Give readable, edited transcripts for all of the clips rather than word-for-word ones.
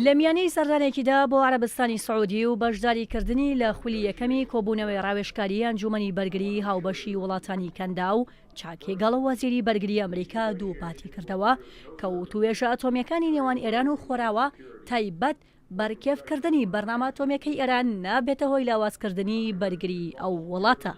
لە میانەی سەردانێکیدا بۆ عەرەبستانی سعودی و بەشداریکردنی لە خولی یەکەمی کۆبوونەوەی ڕاوێژکاری ئەنجوومەنی بەرگریی هاوبەشی وڵاتانی کەنداو، چاک هێگڵ وەزیری بەرگری ئەمریکا دووپاتی کردەوە کە وتووێژە ئەتۆمییەکانی نێوان ئێران و خۆراوا تایبەت بە ڕکێفکردنی بەرنامە ئەتۆمییەکەی ئێران نابێتە هۆی لاوازکردنی بەرگریی ئەو وڵاتە.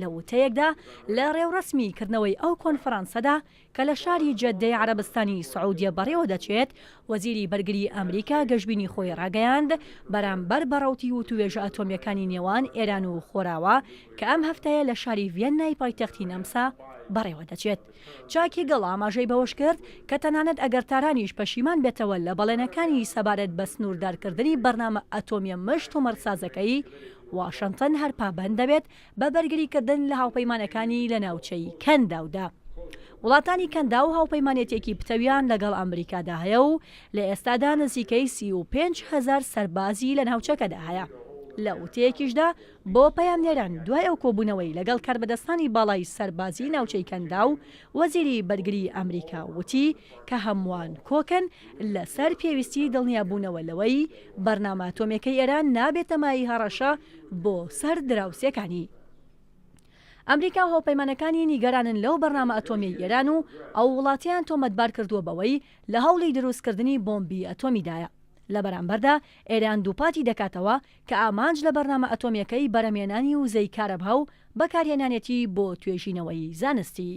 لە وتەیەکدا لە ڕێوڕەسمی کردنەوەی ئەو کۆنفرانسەدا کە لە شاری جەددەی عەرەبستانی سعودیە بەڕێوە دەچێت، وەزیری بەرگری ئەمریکا گەشبینی خۆی ڕاگەیاند بەرامبەر بە ڕەوتی وتووێژە ئەتۆمییەکانی نێوان ئێران و خۆراوا کە ئەم هەفتەیە لە شاری ڤیەننای پایتەختی نەمسا بەڕێوە دەچێت. چاک هیگڵ ئاماژەی بەوەشکرد کە تەنانەت ئەگەر تارانیش پەشیمان بێتەوە لە بەڵێنەکانی سەبارەت بە سنووردارکردنی بەرنامە ئەتۆمییە مشتومڕسازەکەی، واشنتن هەر پابەند دەبێت بە بەرگریکردن لە هاوپەیمانەکانی لە ناوچەی کەنداودا. وڵاتانی کەنداو هاوپەیمانێتیەکی پتەویان لەگەڵ ئەمریکادا هەیە و لە ئێستادا نزیکەی 35 هەزار سەربازی لە ناوچەکەدا هەیە. لە وتەیەکیشدا بۆ پەیامنێران دوای ئەو کۆبوونەوەی لەگەڵ کاربەدەستانی باڵای سەربازی ناوچەی کەنداو، وەزیری بەرگری ئەمریکا وتی کە هەمووان کۆکن لەسەر پێویستی دڵنیابوونەوە لەوەی بەرنامە ئەتۆمیەکەی ئێران نابێتە مایەی هەڕەشە بۆ سەر دراوسێکانی. ئەمریکا و هاوپەیمانەکانی نیگەرانن لەو بەرنامە ئەتۆمیەی ئێران و ئەو وڵاتەیان تۆمەتبار کردووە بەوەی لە هەوڵی دروستکردنی بۆمبی ئەتۆمیدایە. لە بەرامبەردا ئێران دووپاتی دەکاتەوە کە ئامانج لە بەرنامە ئەتۆمیەکەی بەرهەمهێنانی وزەی کارەبا و بەکارهێنانێتی بۆ توێژینەوەی زانستی.